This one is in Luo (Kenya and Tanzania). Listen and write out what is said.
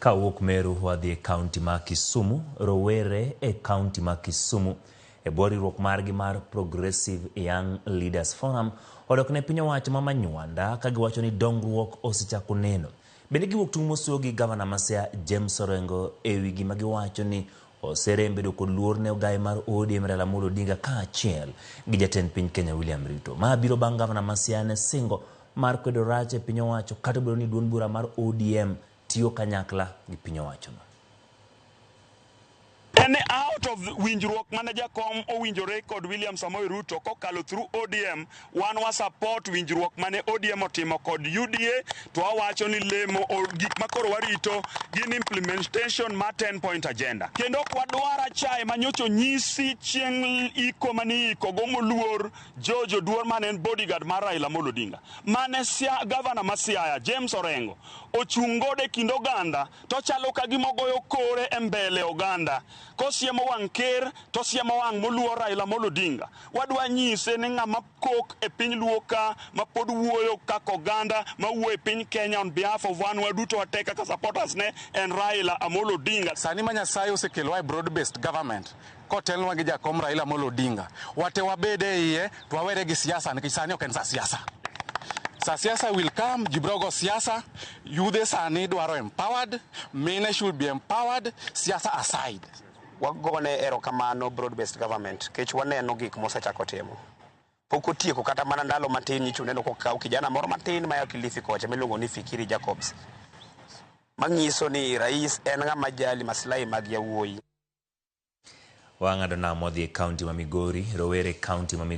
Kawuok Meru wadhi e kaunti ma Kisumu, rowere e kaunti ma Kisumu e bwo riwruok margi mar Progressive Young Leaders Forum odok ne piny owacho ma Manywanda ka giwacho ni dongruok osechako neno. Bende giwuok tung' mosuo gi gavana ma Siaya James Orengo e wi gima giwacho ni oserem bedo kod luor ne ogaye mar ODM Raila Amolo Odinga kaachiel gi jatend piny Kenya William Ruto. Ma biro bang' gavana ma Siaya ne singo mar kwedo rach e piny owacho kata obedo ni duond bura mar ODM tiyo kanyakla gi piny owachono. En out of winjruok mane jakom owinjore kod William Samoei Ruto kokalo through ODM, wan wa support winjruok mane ODM otimo kod UDA to wawacho ni lemo gik makoro warito gin implementation mar 10 point agenda. Kendo ok wadwar achaye manyocha onyisi chieng' iko mane iiko go moluor George Oduor mane en bodyguard mar Raila Amolo Odinga. Mane gavana ma Siaya James Orengo ochung' godo e kind oganda to chalo ka gima ogoyo kore e mbele oganda kosiemo wang' ker to siemo wang' moluor Raila Amolo Odinga. Wadwa nyise ni ng'ama kok e piny Luo ka ma pod wuoyo kaka oganda ma wuoyo e piny Kenya on behalf of wan waduto wate kaka supporters ne en Raila Amolo Odinga. Sani ma Nyasaye osekelowa e broad based government kotelnwa gi jakom Raila Amolo Odinga, wate wabed e iye to wawere gi siasa nikech sani ok en sa siasa. Sa siasa will come, ji biro go siasa, yudhe sani dwaro empowered, mine should be empowered, siasa aside. Wagone erokamano broad based government kech waneno gik mosechako timo. Pok otieko kata mana ndalo matin nyicha uneno kokaw kijana moro matin maya Kilifi kocha miluongo ni Fikiri Jacobs. Manyiso ni rais en ng'ama jali maslahi mag yawuoyi. Wang'ado nam wadhi e kaunti ma Migori, rowere e kaunti ma Migori.